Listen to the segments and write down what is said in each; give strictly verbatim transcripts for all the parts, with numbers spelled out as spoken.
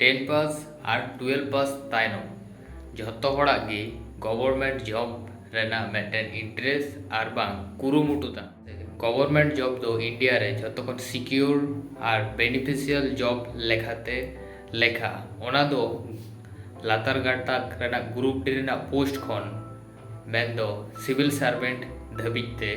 ᱴᱮᱱ ᱯᱟᱥ ᱟᱨ twelve ᱯᱟᱥ ᱛᱟᱭᱱᱚᱢ ᱡᱷᱚᱛᱚ ᱦᱚᱲᱟᱜ ᱜᱮ ᱜᱚᱵᱷᱚᱨᱱᱢᱮᱱᱴ ᱡᱚᱵ ᱨᱮᱱᱟᱜ ᱢᱤᱫᱴᱮᱱ ᱤᱱᱴᱟᱨᱮᱥᱴ ᱟᱨ ᱵᱟᱝ ᱠᱩᱨᱩᱢᱩᱴᱩ ᱛᱟᱦᱮᱸ᱾ ᱜᱚᱵᱷᱚᱨᱱᱢᱮᱱᱴ ᱡᱚᱵ ᱫᱚ ᱤᱱᱰᱤᱭᱟ ᱨᱮ ᱡᱷᱚᱛᱚ ᱠᱷᱚᱱ ᱥᱤᱠᱤᱭᱳᱨ ᱟᱨ ᱵᱮᱱᱤᱯᱷᱤᱥᱤᱭᱟᱞ ᱡᱚᱵ ᱞᱮᱠᱟᱛᱮ ᱞᱮᱠᱷᱟᱜᱼᱟ᱾ ᱚᱱᱟ ᱫᱚ ᱞᱟᱛᱟᱨ ᱜᱟᱛᱟᱠ ᱨᱮᱱᱟᱜ ᱜᱨᱩᱯ ᱰᱤ ᱨᱮᱱᱟᱜ ᱯᱳᱥᱴ ᱠᱷᱚᱱ ᱢᱮᱱᱫᱚ ᱥᱤᱵᱤᱞ ᱥᱟᱨᱵᱷᱮᱱᱴ ᱫᱷᱟᱹᱵᱤᱡ ᱛᱮ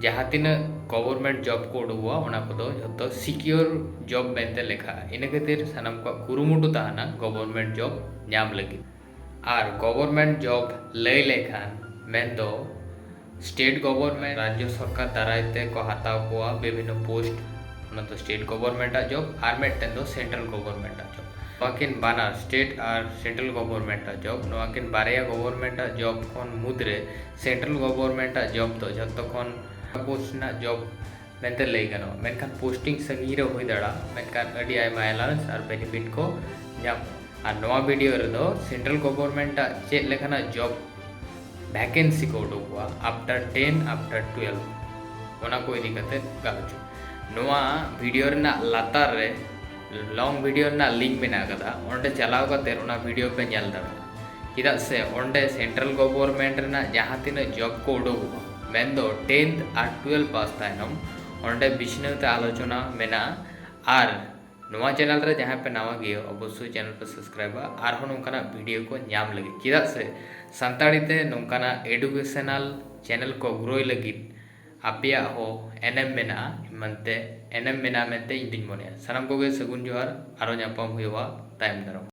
ᱡᱟᱦᱟᱸ ᱛᱤᱱᱟᱹᱜ ᱜᱚᱵᱷᱚᱨᱱᱢᱮᱱᱴ ᱡᱚᱵ ᱠᱚ ᱩᱰᱩᱠᱚᱜᱼᱟ, ᱚᱱᱟ ᱠᱚᱫᱚ ᱡᱷᱚᱛᱚ ᱥᱤᱠᱤᱭᱳᱨ ᱡᱚᱵ ᱢᱮᱱᱛᱮ ᱞᱮᱠᱷᱟᱜᱼᱟ᱾ ᱤᱱᱟᱹ ᱠᱷᱟᱹᱛᱤᱨ ᱥᱟᱱᱟᱢ ᱠᱚᱣᱟᱜ ᱠᱩᱨᱩᱢᱩᱴᱩ ᱛᱟᱦᱮᱱᱟ ᱜᱚᱵᱷᱚᱨᱱᱢᱮᱱᱴ ᱡᱚᱵ ᱧᱟᱢ ᱞᱟᱹᱜᱤᱫ᱾ ᱟᱨ ᱜᱚᱵᱷᱚᱨᱱᱢᱮᱱᱴ ᱡᱚᱵ ᱞᱟᱹᱭ ᱞᱮᱠᱷᱟᱱ ᱢᱮᱱᱫᱚ ᱥᱴᱮᱴ ᱜᱚᱵᱷᱚᱨᱱᱢᱮᱱᱴ, ᱨᱟᱡᱽᱡᱚ ᱥᱚᱨᱠᱟᱨ ᱫᱟᱨᱟᱭ ᱛᱮ ᱠᱚ ᱦᱟᱛᱟᱣ ᱠᱚᱣᱟ ᱵᱤᱵᱷᱤᱱᱱᱚ ᱯᱳᱥᱴ, ᱚᱱᱟ ᱫᱚ ᱥᱴᱮᱴ ᱜᱚᱵᱷᱚᱨᱱᱢᱮᱱᱴᱟᱜ ᱡᱚᱵ ᱟᱨ ᱢᱤᱫᱴᱮᱱ ᱫᱚ ᱥᱮᱱᱴᱨᱟᱞ ᱜᱚᱵᱷᱚᱨᱱᱢᱮᱱᱴᱟᱜ ᱡᱚᱵ᱾ ᱱᱚᱣᱟ ᱠᱤᱱ ᱵᱟᱱᱟᱨ, ᱥᱴᱮᱴ ᱟᱨ ᱥᱮᱱᱴᱨᱟᱞ ᱜᱚᱵᱷᱚᱨᱱᱢᱮᱱᱴᱟᱜ ᱡᱚᱵ, ᱱᱚᱣᱟ ᱠᱤᱱ ᱵᱟᱨᱭᱟ ᱜᱚᱵᱷᱚᱨᱱᱢᱮᱱᱴᱟᱜ ᱡᱚᱵ ᱠᱷᱚᱱ ᱢᱩᱫᱽᱨᱮ ᱥᱮᱱᱴᱨᱟᱞ ᱜᱚᱵᱷᱚᱨᱱᱢᱮᱱᱴᱟᱜ ᱡᱚᱵ ᱫᱚ ᱡᱷᱚᱛᱚ ᱠᱷᱚᱱ ᱯᱳᱥᱴ ᱨᱮᱱᱟᱜ ᱡᱚᱵ ᱢᱮᱱᱛᱮ ᱞᱟᱹᱭ ᱜᱟᱱᱚᱜᱼᱟ᱾ ᱢᱮᱱᱠᱷᱟᱱ ᱯᱳᱥᱴᱤᱝ ᱥᱟᱺᱜᱤᱧ ᱨᱮ ᱦᱩᱭ ᱫᱟᱲᱮᱭᱟᱜᱼᱟ, ᱢᱮᱱᱠᱷᱟᱱ ᱟᱹᱰᱤ ᱟᱭᱢᱟ ᱮᱞᱟᱣᱮᱱᱥ ᱟᱨ ᱵᱮᱱᱤᱯᱷᱤᱴ ᱠᱚ ᱧᱟᱢᱚᱜᱼᱟ᱾ ᱟᱨ ᱱᱚᱣᱟ ᱵᱷᱤᱰᱤᱭᱳ ᱨᱮᱫᱚ ᱥᱮᱱᱴᱨᱟᱞ ᱜᱚᱵᱷᱚᱨᱱᱢᱮᱱᱴᱟᱜ ᱪᱮᱫ ᱞᱮᱠᱟᱱᱟᱜ ᱡᱚᱵ ᱵᱷᱮᱠᱮᱱᱥᱤ ᱠᱚ ᱩᱰᱩᱠᱚᱜᱼᱟ after ten, after twelve, ᱚᱱᱟ ᱠᱚ ᱤᱫᱤ ᱠᱟᱛᱮ ᱜᱟᱞᱚᱪ᱾ ᱱᱚᱣᱟ ᱵᱷᱤᱰᱤᱭᱳ ᱨᱮᱱᱟᱜ ᱞᱟᱛᱟᱨ ᱨᱮ ᱞᱚᱝ ᱵᱷᱤᱰᱤᱭᱳ ᱨᱮᱱᱟᱜ ᱞᱤᱝᱠ ᱢᱮᱱᱟᱜ ᱟᱠᱟᱫᱟ, ᱚᱸᱰᱮ ᱪᱟᱞᱟᱣ ᱠᱟᱛᱮ ᱚᱱᱟ ᱵᱷᱤᱰᱤᱭᱳ ᱯᱮ ᱧᱮᱞ ᱫᱟᱲᱮᱭᱟᱜᱼᱟ᱾ ᱪᱮᱫᱟᱜ ᱥᱮ ᱚᱸᱰᱮ ᱥᱮᱱᱴᱨᱟᱞ ᱜᱚᱵᱷᱚᱨᱱᱢᱮᱱᱴ ᱨᱮᱱᱟᱜ ᱡᱟᱦᱟᱸ ᱛᱤᱱᱟᱹᱜ ᱡᱚᱵ ᱠᱚ ᱩᱰᱩᱠᱚᱜᱼᱟ, ᱢᱮᱱᱫᱚ ᱴᱮᱱᱛᱷ ᱟᱨ ᱴᱩᱭᱮᱞᱵᱷ ᱯᱟᱥ ᱛᱟᱭᱱᱚᱢ, ᱚᱸᱰᱮ ᱵᱤᱪᱷᱱᱟᱹᱣ ᱛᱮ ᱟᱞᱳᱪᱚᱱᱟ ᱢᱮᱱᱟᱜᱼᱟ᱾ ᱟᱨ ᱱᱚᱣᱟ ᱪᱮᱱᱮᱞ ᱨᱮ ᱡᱟᱦᱟᱸᱭ ᱯᱮ ᱱᱟᱣᱟ ᱜᱮᱭᱟ, ᱚᱵᱚᱥᱥᱳᱭ ᱪᱮᱱᱮᱞ ᱯᱮ ᱥᱟᱵᱥᱠᱨᱟᱭᱤᱵᱟ ᱟᱨᱦᱚᱸ ᱱᱚᱝᱠᱟᱱᱟᱜ ᱵᱷᱤᱰᱤᱭᱳ ᱠᱚ ᱧᱟᱢ ᱞᱟᱹᱜᱤᱫ᱾ ᱪᱮᱫᱟᱜ ᱥᱮ ᱥᱟᱱᱛᱟᱲᱤ ᱛᱮ ᱱᱚᱝᱠᱟᱱᱟᱜ ᱮᱰᱩᱠᱮᱥᱚᱱᱟᱞ ᱪᱮᱱᱮᱞ ᱠᱚ ᱜᱨᱳᱭ ᱞᱟᱹᱜᱤᱫ ᱟᱯᱮᱭᱟᱜ ᱦᱚᱸ ᱮᱱᱮᱢ ᱢᱮᱱᱟᱜᱼᱟ ᱢᱮᱱᱛᱮ, ᱮᱱᱮᱢ ᱢᱮᱱᱟᱜᱼᱟ ᱢᱮᱱᱛᱮ ᱤᱧ ᱫᱩᱧ ᱢᱚᱱᱮᱭᱟ᱾ ᱥᱟᱱᱟᱢ ᱠᱚᱜᱮ ᱥᱟᱹᱜᱩᱱ ᱡᱚᱦᱟᱨ, ᱟᱨᱚ ᱧᱟᱯᱟᱢ ᱦᱩᱭᱩᱜᱼᱟ ᱛᱟᱭᱚᱢ ᱫᱟᱨᱟᱢ᱾